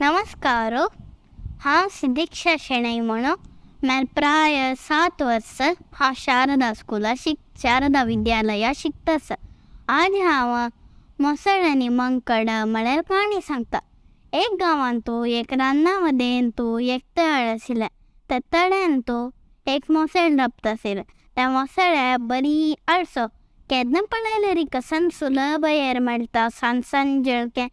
नमस्कार, हांव सुदीक्षा शेणै म्हणून म्हाजें प्राय 7 वर्स. हांव शारदा स्कुला शारदा विद्यालया शिकता आसा. आज हांव मोसळ आनी मंकड म्हळ्यार काणी सांगता. एक गांवांतू एक रान्ना मदेंतू एक तळ आशिल्लें. त्या तळ्यांतू एक मोसळ राबता आशिल्लें. त्या मोसळ्या बरी आळसो, केन्ना पळयल्यार कसन सुलभ एर मेळटा सान सान जळकें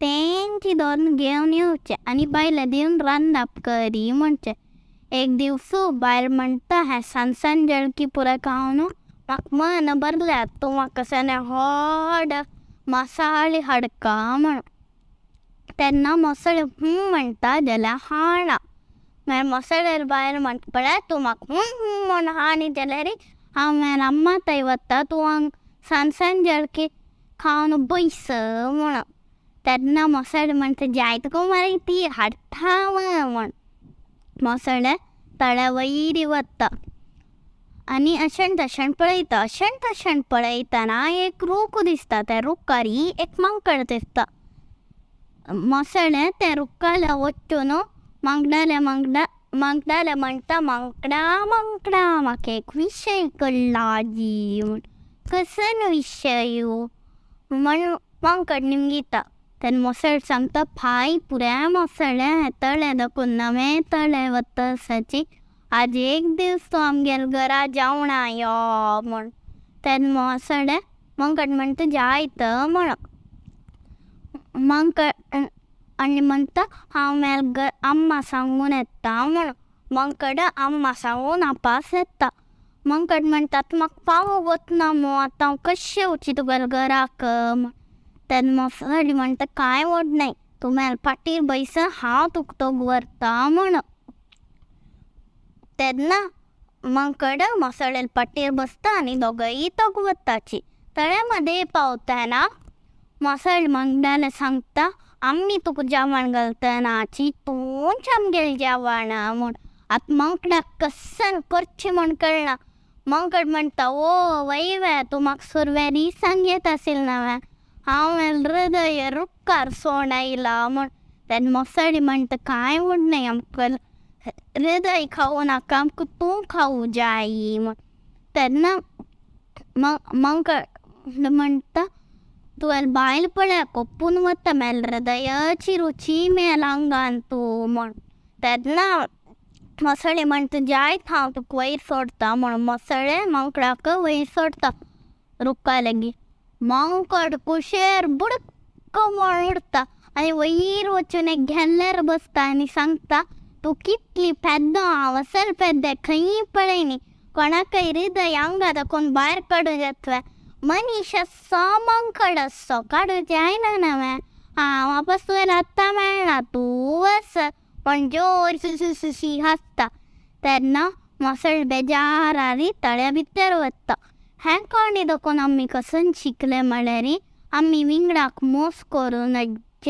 तेंची दोन घेवन येवचें आनी बायले दिवन रांदप करी म्हणचें. एक दिवसू बायल म्हणटा, हें सान सान जळकी पुराय खावन म्हाका मन भरलें, तूं म्हाका सने व्हड मासाळी हाडका म्हण. तेन्ना मोसळ हूं म्हणटा जाल्यार हाणा. मागीर मोसळ्यार बायल म्हणटा, पळय तूं म्हाका हूं हूं म्हण हाणी जाल्यार हांव मागीर अम्मा थंय वता, तूं हांग सान सान जळकी खावन बैस म्हण. तेन्ना मोसळ म्हणटा, जाय तुका मरे ती हाडटा हांव म्हण. मोसळे तळ्या वयर वता आनी अशें तशें पळयता. अशें तशें पळयतना एक रूख दिसता. त्या रुखार एक मांकड दिसता. मोसळे त्या रुखाला वचून मांकडाले मांकडाले म्हणटा, मांकडा मांकडा म्हाका एक विशय कळ्ळा आजी म्हण. कसन विशय म्हण मांकड निमगिता. तेन्ना मोसळ सांगता, फाय पुराय मोसळे हें तळें दाखोवन नवें तळें वता आसाची, आज एक दीस तूं आमगेल्या घरा जेवणा यो म्हण. तेन्ना मोसळे मांकड म्हणटा, जायत म्हण. मांकड आनी म्हणटा, हांव म्हागे अम्मा सांगून येता म्हण. मांकड अम्मा सांगून आपास येता. मांकड म्हणटा, आतां म्हाका पावूंक वतना मो, आतां हांव कशें येवची तुगेल्या घराक म्हण. तेन्ना मोसळी म्हणटा, कांय व्हड न्हय, तूं म्हाज्या फाटीर बैस, हांव तुका तोग व्हरता म्हण. तेन्ना मांकड मोसळेल्या फाटीर बसता आनी दोगय तोग वताची. तळ्या मदें पावतना मोसळ मांकडाले सांगता, आमी तुका जेवण घालतनाची, तूंच आमगेलें जेवण म्हण. आतां मांकडाक कसन करचें म्हण कळना. मांकड म्हणटा, ओ वय तूं म्हाका सुरवेरी सांगयत आशिल्लें न्हय, हांव हृदय रुखार सोण आयला म्हण. तेन्ना मोसळी म्हणटा, कांय व्हड न्हय, आमकां हृदय खावूं नाका, आमकां तूं खावूं जाय म्हण. तेन्ना मांकड म्हणटा, तुवें बायल पळय कोपून वता, म्हाज्या हृदयाची रुची मेल आंगान तूं म्हण. तेन्ना मोसळी म्हणटा, जायत हांव तुका वयर सोडटा म्हण. मोसळे मांकडाक वयर सोडटा रुखा लागीं. मांकड कुशेर बुडक म्हण उडटा आनी वयर वचून एक घेल्ल्यार बसता आनी सांगता, तूं कितली पेद्दो, हांव असल पेद्दे खंयी पळयनी, कोणाकय हृदय आंगा दाखोवन भायर काडूं जातलें, मनीस आसो मांकड आसो काडूं जायना न्हय, हांव वापस तुवें आतां मेळना, तूं वच म्हण जोर शी हांसता. तेन्ना मोसळ बेजारारी तळ्या भितर वता. हें काणी दाखोवन आमी कसन शिकले म्हळ्यार आमी विंगडाक मोस करूं नज.